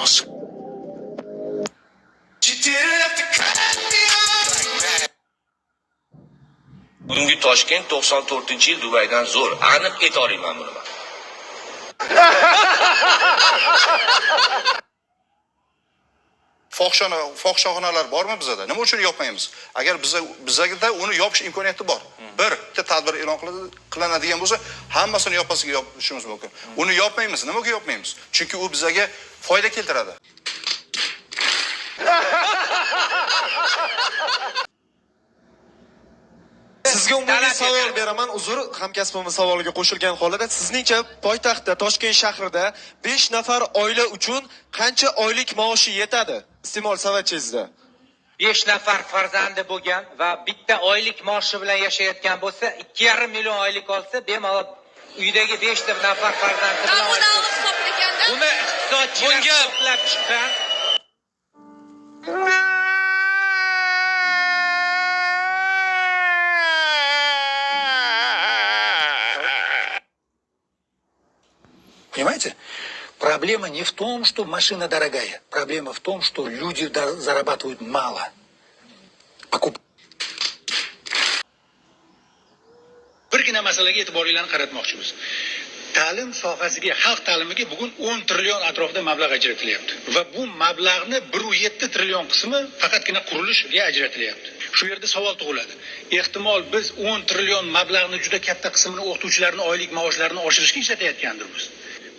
Boss. You didn't have to cut me off like that. Bugungi Toshkent 94-yil Dubaydan zo'r. Aniq ayta olmayman buni man. Fohishaxonalar bormi bizada? Nima uchun yopmaymiz? Agar bizada uni yopish imkoniyati bor. Bitta tadbir e'lon qilinadigan bo'lsa, hammasini yopasiga yopishimiz mumkin. Uni yopmaymiz. Nimaga yopmaymiz? Chunki u bizaga foyda keltiradi. Sizga umumiy savol beraman. Uzr, hamkasbimiz savoliga qo'shilgan holda sizningcha poytaxtda, Toshkent shahrida 5 nafar oila uchun qancha oylik maoshi yetadi? Iste'mol savatchangizda. 5 nafar farzandi bo'lgan va bitta oylik maoshi bilan yashayotgan bo'lsa, 2,5 million oylik olsa, bemalol uydagi 5 ta nafar farzandi bilan Buni oylik aniq olsa. hisoblaganda Buni iqtisodchilar hisoblab chiqqan. Понимаете? Проблема не в том, что машина дорогая. Проблема в том, что люди зарабатывают мало. Покуп... Birgina masalaga e'tiboringlarni qaratmoqchimiz. Ta'lim sohasiga, xalq ta'limiga bugun 10 trillion atrofida mablag' ajratilyapti va bu mablag'ni 1,7 trillion qismi faqatgina qurilishga ajratilyapti. Shu yerda savol tug'iladi. Ehtimol biz 10 trillion mablag'ni juda katta qismini o'qituvchilarning oylik maoshlarini oshirishga ishlatayotgandirmiz.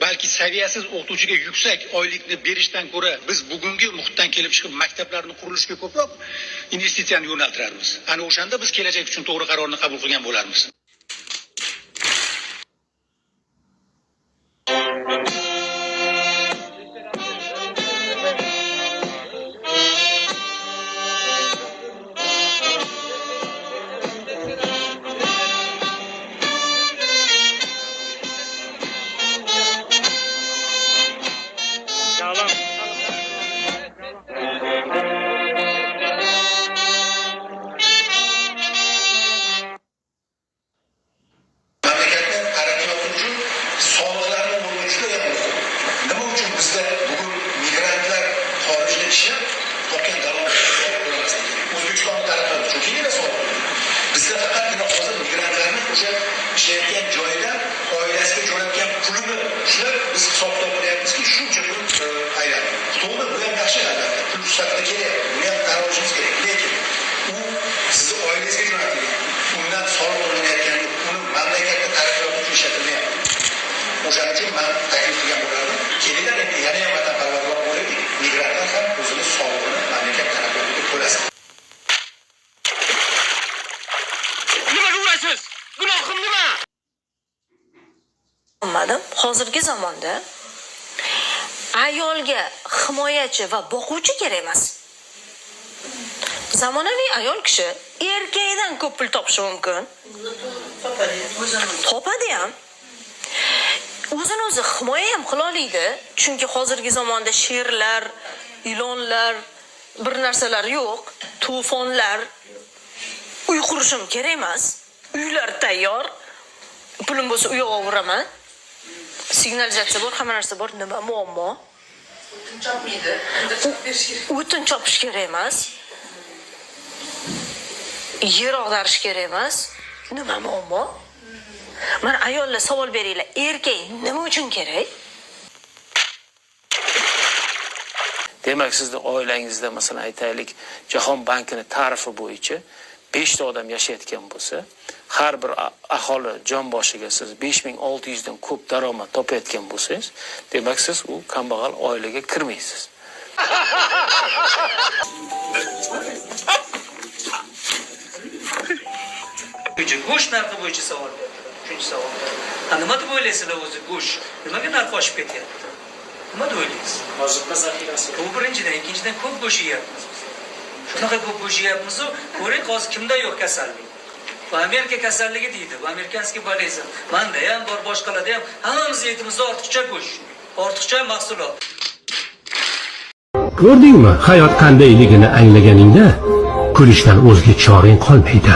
Balki saviyasiz o'qituvchiga yuksak oylikni berishdan ko'ra biz bugungi muhitdan kelib chiqib maktablarni qurilishga ko'proq investitsiyani yo'naltirarmiz. Ana o'shanda biz kelajak uchun to'g'ri qarorni qabul qilgan bo'larmiz. Mamlakatni taraqqiyoti uchun soliqlarni o'rni juda ham muhim. Nima uchun bizda bugun migrantlar xorijda ishlab topgan daromadini soliq to'lamasligi kerak? O'zbekistonni taraqqiyoti uchun keyin soliq to'laydi. Bizda faqatgina hozir migrantlarni o'sha ishlayotgan joyidan oilasiga jo'natgan pulini ushlab biz hisob kitob qilyapmizki, shuncha pul aylandi. To'g'ri, bu ham yaxshi albatta. Pul sifatida kerak. Buni ham tan olishimiz kerak. Lekin u sizni oilangizga jo'natilgan. Undan soliq to'lanayotgani yo'q. Uni mamlakatni taraqqiyoti uchun ishlatilmayapti. O'shaning uchun man taklif qilgan bo'lardim. Kelinglar, endi yana ham vatanparvarroq bo'laylik. Migrantlar ham o'zini solig'ini mamlakat taraqqiyotiga to'lasin. Nimaga urasiz? Gunohim nima? Bilmadim. Hozirgi zamonda ayolga himoyachi va boquvchi kerak emas. Zamonaviy ayol kishi erkakdan ko'p pul topishi mumkin. Topadi ham. O'zini o'zi himoya ham qila oladi. Chunki hozirgi zamonda sherlar, ilonlar, bir narsalar yo'q, to'fonlar. Uy qurishim kerak emas. Uylar tayyor. Pulim bo'lsa uy ovuraman. Signalizatsiya bor, hamma narsa bor. Nima muammo? O'tin chopmaydi. O'tin chopish kerak emas. Yer ag'darish kerak emas. Nima muammo? Mana ayollar, savol beringlar. Erkak nima uchun kerak? Demak, sizni oilangizda, masalan, aytaylik, Jahon bankini tarifi bo'yicha 5 ta odam yashayotgan bo'lsa, har bir aholi jon boshiga siz 5600 dan ko'p daromad topayotgan bo'lsangiz, demak, siz u kambag'al oilaga kirmaysiz. Go'sht narxi bo'yicha savol berdilar. Uchinchi savol. Ha, nima deb o'ylaysizlar o'zi go'sht? Nimaga narxi oshib ketyapti? Nima deb o'ylaysiz? Oziqa zaxirasi. Bu birinchidan, ikkinchidan ko'p go'sht yeyapmiz biz. Shunaqa ko'p go'sht yeyapmiz-u, ko'ring hozir kimda yo'q kasallik. Bu Amerika kasalligi deydi, bu американский болезнь. Manda ham bor, boshqalarda ham. Hammamiz yetimizda ortiqcha go'sht, ortiqcha mahsulot. Ko'rdingmi, hayot qandayligini anglaganingda kulishdan o'zga chorang qolmaydi.